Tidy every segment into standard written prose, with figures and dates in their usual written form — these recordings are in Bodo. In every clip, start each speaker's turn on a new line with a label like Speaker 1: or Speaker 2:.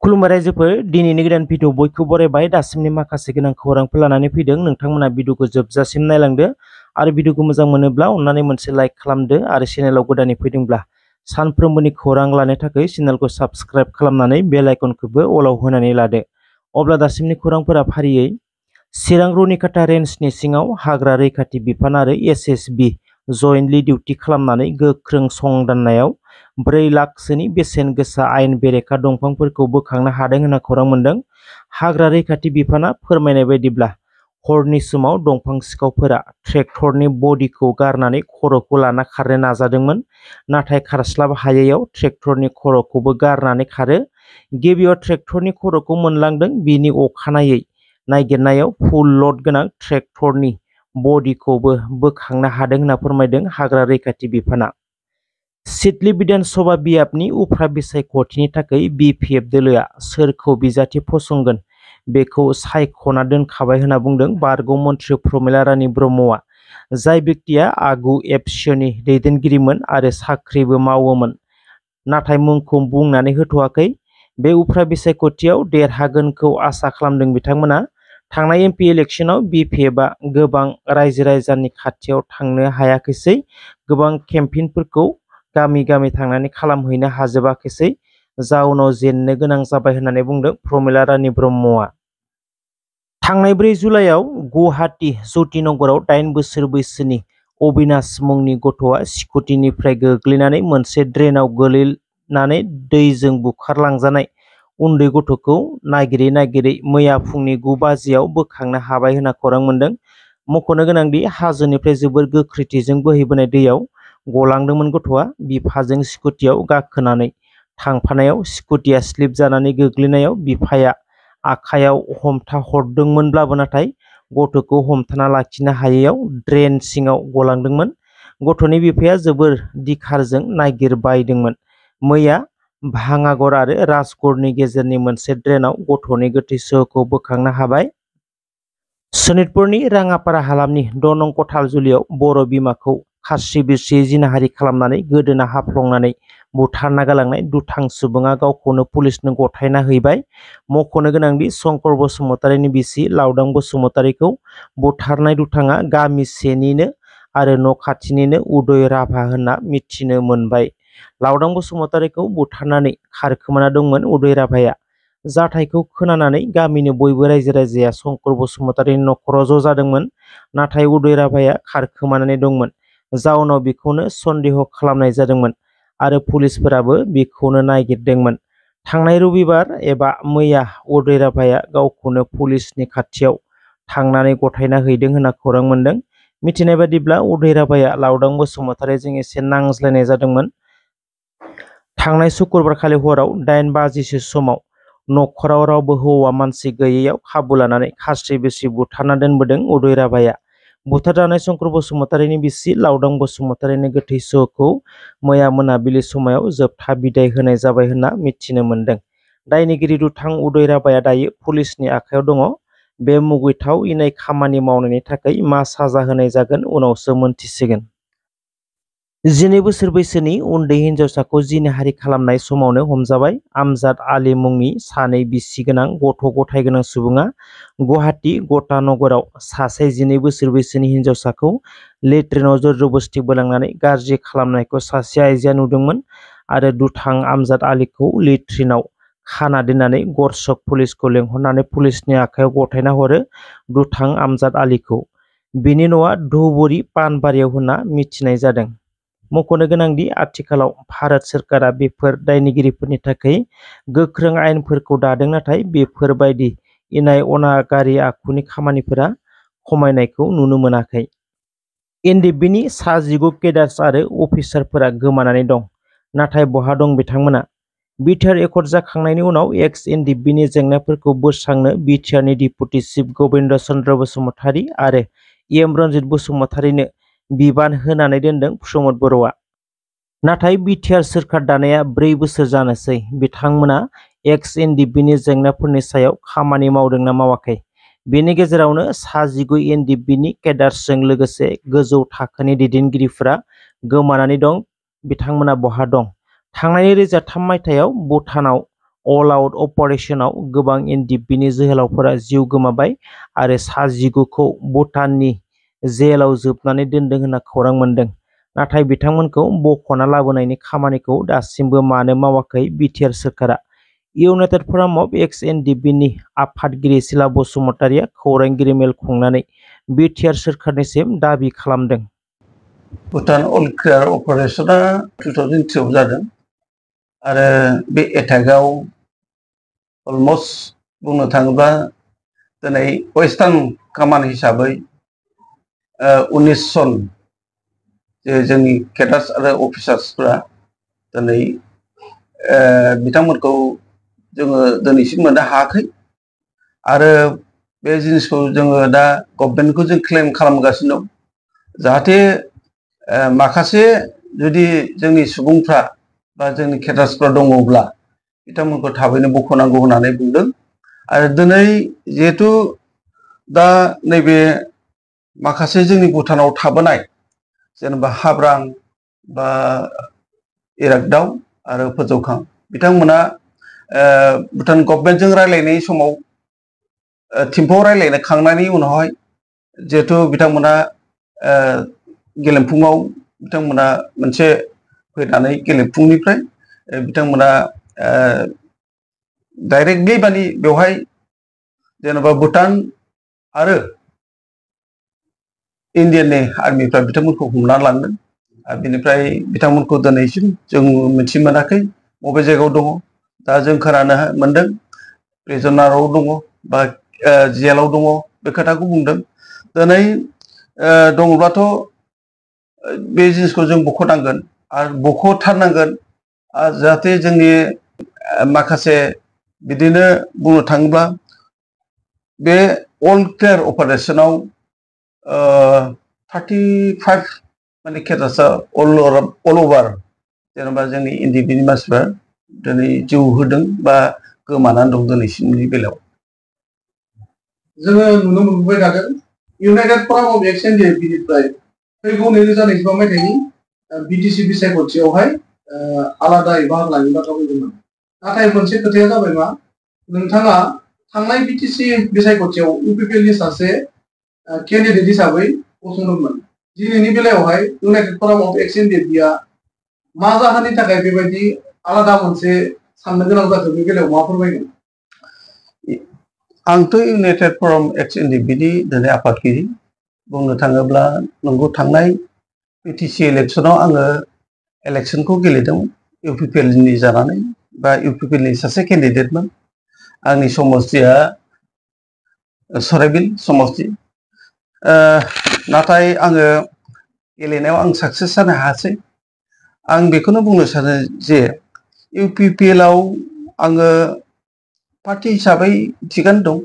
Speaker 1: खुलुमबाय रायजोफोर दिनैनि गोदान भिडिअ बयखौबो बरायबाय दासिमनि माखासे गोनां खौरांफोर लानानै फैदों नोंथांमोना भिडिअखौ जोबजासिम नायलांदो आरो भिडिअखौ मोजां मोनोब्ला अन्नानै मोनसे लाइक खालामदो आरो चेनेलाव गोदानै फैदोंब्ला सानफ्रोमबोनि खौरां लानो थाखाय चेनेलखौ साबस्क्राइब खालामनानै बेल आइकनखौबो अलाव होनानै लादो अब्ला दासिमनि खौरांफोरा फारियै चिरां रुनिकाटा रेन्जनि सिङाव हाग्रा रैखाथि बिफान आरो एसएसबि जयेन्टलि डिउटि खालामनानै गोख्रों संदाननायाव 4 लाखसोनि बेसेन गोसा आयेन बेरेखा दंफांफोरखौ बोखांनो हादों होनना खौरां मोन्दों। हाग्रा रैखाथि बिफाना फोरमायनाय बायदिब्ला हरनि समाव दंफां सिखावफोरा ट्रेक्टरनि बडिखौ गारनानै खर'खौ लाना खारनो नाजादोंमोन, नाथाय खारस्लाब हायैयाव ट्रेक्टरनि खर'खौबो गारनानै खारो। गिबियाव ट्रेक्टरनि खर'खौ मोनलांदों, बिनि अखानायै नागिरनायाव फुल लोड गोनां ट्रेक्टरनि बडिखौबो बोखांनो हादों होनना फोरमायदों हाग्रा रैखाथि बिफाना। सिडली विधान सभा बियाबनि उफ्रा बिसायख'थिनि थाखाय बिपिएफ दोलोआ सोरखौ बिजाथि फसंगोन बेखौ सायख'ना दोनखाबाय होनना बुंदों बारग' मन्थ्रि प्रमिला रानी ब्रह्मआ। जाय व्यक्तिया आगु एफसिअनि दैदेनगिरिमोन आरो साख्रिबो मावोमोन, नाथाय मुंखौ बुंनानै होथ'वाखै। बे उफ्रा बिसायख'थियाव देरहागोनखौ आसा खालामदों बिथांमोना। थांनाय एमपि इलेक्शनाव बिपिएफआ गोबां रायजो राजानि खाथियाव थांनो हायाखैसै, गोबां केम्पेइनफोरखौ गामि गामि थांनानै खालामहैनो हाजोबाखैसै, जाउनाव जेननो गोनां जाबाय होननानै बुंदों प्रमिला रानी ब्रह्मआ। थांनाय 4 जुलाइआव गुवाहाटी ज्योतिनगराव 8 बोसोर बैसोनि अबिनाश मुंनि गथ'आ स्कुटिनिफ्राय गोग्लैनानै मोनसे ड्रेनाव गोलैनानै दैजों बुखारलांजानाय उन्दै गथ'खौ नागिरै मैया फुंनि 9 बाजियाव बोखांनो हाबाय होनना खौरां मोन्दों। मख'नो गोनांदि हाजोनिफ्राय जोबोर गोख्रैथिजों बोहैबोनाय दैयाव गलांदोंमोन गथ'आ। बिफाजों स्कुटियाव गाखोनानै थांफानायाव स्कुटिया स्लिप जानानै गोग्लैनायाव बिफाया आखायाव हमथाहरदोंमोनब्लाबो नाथाय गथ'खौ हमथाना लाखिनो हायैयाव ड्रेन सिङाव गलांदोंमोन। गथ'नि बिफाया जोबोर दिखारजों नागिरबायदोंमोन। मैया भाङागर आरो राजगड़नि गेजेरनि मोनसे ड्रेनाव गथ'नि गोथै सह'खौ बोखांनो हाबाय। सनितपुरनि राङापारा हालामनि 6 नं कथालजुलियाव बर' बिमाखौ खास्रि बिस्रि जिनाहारि खालामनानै गोदोना हाफ्लंनानै बुथारना गालांनाय दुथां सुबुङा गावखौनो पुलिसनो गथायना हैबाय। मख'नो गोनांदि शंकर बसुमतारीनि बिसि लावदां बसुमतारीखौ बुथारनाय दुथाङा गामिसेनिनो आरो न' खाथिनिनो उदय राभा होनना मिथिनो मोनबाय। लावदां बसुमतारीखौ बुथारनानै खारखोमाना दंमोन उदय राभाया। जाथायखौ खोनानानै गामिनि बयबो रायजो राजाया शंकर बसुमतारीनि न'खराव ज' जादोंमोन, नाथाय उदय राभाया खारखोमानानै दंमोन, जाउनाव बिखौनो सन्देह खालामनाय जादोंमोन आरो पुलिसफोराबो बिखौनो नागिरदोंमोन। थांनाय रबिबार एबा मैया उदय राभाया गावखौनो पुलिसनि खाथियाव थांनानै गथायना हैदों होनना खौरां मोन्दों। मिथिनाय बादिब्ला उदय राभाया लावदां बसुमतारीजों एसे नांज्लायनाय जादोंमोन। थांनाय शुक्रबारखालि हराव 8 बाजिसो समाव न'खराव रावबो हौवा मानसि गैयैयाव खाबु लानानै खास्रि बिस्रि बुथारना दोनबोदों उदय राभाया। बुथारजानाय शंकर बसुमतारीनि बिसि लावदां बसुमतारीनि गोथै सह'खौ मैया मोनाबिलि समाव जोबथा बिदाय होनाय जाबाय होनना मिथिनो मोन्दों। दायनिगिरि दुथां उदय राभाया दायो पुलिसनि आखायाव दङ। बे मुगैथाव इनाय खामानि मावनायनि थाखाय मा साजा होनाय जागोन उनावसो मोनथिसिगोन। 12 बोसोर बैसोनि उन्दै हिनजावसाखौ जिनाहारि खालामनाय समावनो हमजाबाय। आमजाद आली मुंनि सानै बिसि गोनां गथ' गथाय गोनां सुबुङा गुवाहाटी गटानगराव सासे 12 बोसोर बैसोनि हिनजावसाखौ लेट्रिनाव जरजबस्ति बोलांनानै गाज्रि खालामनायखौ सासे आइजोआ नुदोंमोन आरो दुथां आमजाद आलीखौ लेट्रिनाव खाना दोननानै गरसक पुलिसखौ लेंहरनानै पुलिसनि आखायाव गथायना हरो। दुथां आमजाद आलीखौ बिनि न'आ धुबुरी पानबारियाव होनना मिथिनाय जादों। मख'नो गोनांदि आथिखालाव भारत सोरखारा बेफोर दायनिगिरिफोरनि थाखाय गोख्रों आयेनफोरखौ दादों, नाथाय बेफोरबायदि इनाय अनागारि आखुनि खामानिफोरा खमायनायखौ नुनो मोनाखै। एनडिएफबिनि सा 19 केडार्स आरो अफिसारफोरा गोमानानै दं, नाथाय बहा दं बिथांमोना? बिटिआर एकर्ड जाखांनायनि उनाव एक्स एनडिएफबिनि जेंनाफोरखौ बोस्रांनो बिटिआरनि डिपुटि चिफ गबिन्द चन्द्र बसुमतारी आरो एम रनजित बसुमतारीनो बिबान होनानै दोनदों प्रमद बर'आ। नाथाय बिटिआर सोरखार दानाया 4 बोसोर जानोसै, बिथांमोना एक्स एनडिएफबिनि जेंनाफोरनि सायाव खामानि मावदोंना मावाखै? बेनि गेजेरावनो सा 19 एनडिएफबिनि केडार्सजों लोगोसे गोजौ थाखोनि दैदेनगिरिफोरा गोमानानै दं, बिथांमोना बहा दं? थांनाय 2003 मायथाइयाव भुटानाव अल आउट अपारेशनाव गोबां एनडिएफबिनि जोहोलावफोरा जिउ गोमाबाय आरो सा 19खौ भुटाननि जेलाव जोबनानै दोनदों होनना खौरां मोन्दों। नाथाय बिथांमोनखौ बख'ना लाबोनायनि खामानिखौ दासिमबो मानो मावाखै बिटिआर सोरखारा? इउनाइटेड फराम अफ एक्स एनडिएफबिनि आफादगिरि सिला बसुमतारिया खौरांगिरि मेल खुंनानै बिटिआर सोरखारनिसिम दाबि खालामदों।
Speaker 2: भुटान अल क्लियार अपारेशना 2003 जादों आरो बे एटाकआव अलमस्ट बुंनो थाङोब्ला दिनै वेस्टार्न कमान्ड हिसाबै 19 जन जे जोंनि केडार्स आरो अफिसार्सफोरा दिनै बिथांमोनखौ जोङो दिनैसिम मोननो हायाखै आरो बे जिनिसखौ जोङो दा गभर्नमेन्टखौ जों क्लेम खालामगासिनो दं जाहाथे माखासे जुदि जोंनि सुबुंफ्रा बा जोंनि केडार्सफ्रा दङब्ला बिथांमोनखौ थाबैनो बख'नांगौ होननानै बुंदों आरो दिनै जिहेतु दा नैबे माखासे जोंनि भुटानाव थाबोनाय जेनेबा हाब्रां बा इरागदाव आरो फोजौखां बिथांमोना भुटान गभर्नमेन्टजों रायलायनाय समाव थिम्फुआव रायलायखांनायनि उनावहाय जिहेतु बिथांमोना गेलेमफुङाव बिथांमोना मोनसे फैनानै गेलेमफुंनिफ्राय बिथांमोना डाइरेक्टलि माने बेवहाय जेनेबा भुटान आरो इन्डियाननि आर्मिफ्रा बिथांमोनखौ हमना लांदों आरो बिनिफ्राय बिथांमोनखौ दिनैसिम जों मिथि मोनाखै बबे जायगायाव दङ। दा जों खोनानो मोनदों प्रिजनाराव दङ बा जेलाव दङ बे खोथाखौ बुंदों। दिनै दङब्लाथ' बे जिनिसखौ जों बख'नांगोन आरो बख'थारनांगोन जाहाथे जोंनि माखासे बिदिनो बुंनो थाङोब्ला बे अल क्लियार अपारेशनाव 35 माने केडार्सआ अल अभार जेनेबा जोंनि एनडिएफबिनि मानसिफ्रा दिनै जिउ होदों बा गोमानानै दं दिनैसिमनि बेलायाव।
Speaker 3: जोङो नुनो मोनबाय थादों इउनाइटेड फराम अफ एक्स एनडिएफबिनिफ्राय फैगौ 2025 मायथाइनि बिटिसि बिसायख'थियावहाय आलादायै बाहागो लानो बाथ्रा बुंदोंमोन। नाथाय मोनसे खोथाया जाबाय मा नोंथाङा थांनाय बिटिसि बिसायख'थियाव इउपिपिएलनि सासे केन्डिडेट हिसाबै गसंदोंमोन। दिनैनि बेलायावहाय इउनाइटेड फराम अफ एक्स एनडिएफबिआ मा जाहोननि थाखाय बेबायदि आलादा मोनसे साननो गोनां जाखो बे बेलायाव मा फोरमायगोन?
Speaker 2: आंथ' इउनाइटेड फराम एक्स एनडिएफबिनि दिनै आफादगिरि बुंनो थाङोब्ला नंगौ थांनाय बिटिसि इलेक्सनाव आङो इलेक्सनखौ गेलेदोंमोन इउपिपिएलनि जानानै बा इउपिपिएलनि सासे केन्डिडेटमोन। आंनि समस्थिया सराइबिल समस्ति नाथाय आङो गेलेनायाव आं साक्सेस जानो हायासै। आं बेखौनो बुंनो सानो जे इउपिपिएलआव आङो पार्टी हिसाबै थिगानो दं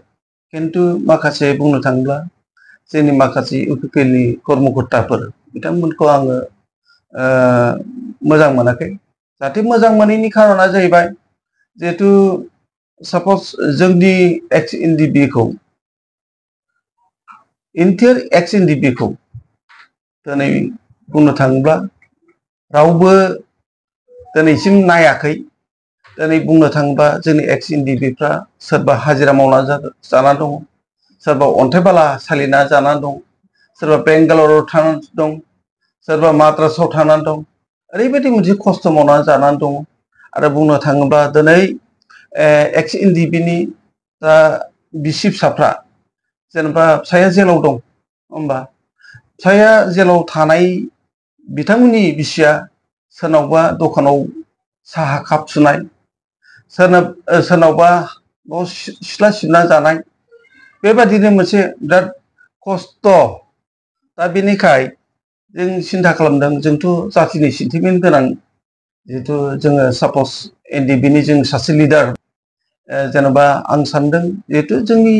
Speaker 2: खिन्थु माखासे बुंनो थाङोब्ला जोंनि माखासे इउपिपिएलनि कर्मकर्ताफोर बिथांमोनखौ आङो मोजां मोनाखै। जाहाथे मोजां मोनैनि खारना जाहैबाय जिहेतु सापज जोंनि एक्स एनडिएफबिखौ इन्टायर एक्स एनडिएफबिखौ दिनै बुंनो थाङोब्ला रावबो दिनैसिम नायाखै। दिनै बुंनो थाङोब्ला जोंनि एक्स एनडिएफबिफ्रा सोरबा हाजिरा मावना जानानै दङ, सोरबा अन्थाइ बाला सालिना जानानै दं, सोरबा बेंगालराव थानानै दं, सोरबा माद्रासाव थानानै दं। ओरैबायदि मोनसे खस्थ' मावनानै जानानै दङ आरो बुंनो थाङोब्ला दिनै एक्स एनडिएफबिनि दा बिसि फिसाफ्रा जेनेबा फिसाया जेलाव दं होमबा फिसाया जेलाव थानाय बिथांमोननि बिसिया सोरनावबा दखानाव साहा काप सुनाय, सोरनावबा न' सिथ्ला सिबना जानाय बेबादिनो मोनसे बिराद खस्थ'। दा बेनिखाय जों सिन्था खालामदों जोंथ' जातिनि सेन्टिमेन्ट गोनां जिहेतु जोङो सापज एनडिएफबिनि जों सासे लिडार जेनेबा आं सानदों जिहेतु जोंनि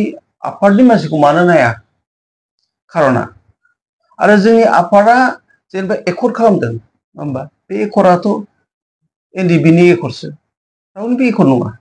Speaker 2: आफादनि मानसिखौ मानो नाया खार'ना आरो जोंनि आफादा जेनेबा एकर्ड खालामदों होमबा बे एकर्डआथ' एनडिएफबिनि एकर्डसो रावनिबो एकर्ड नङा।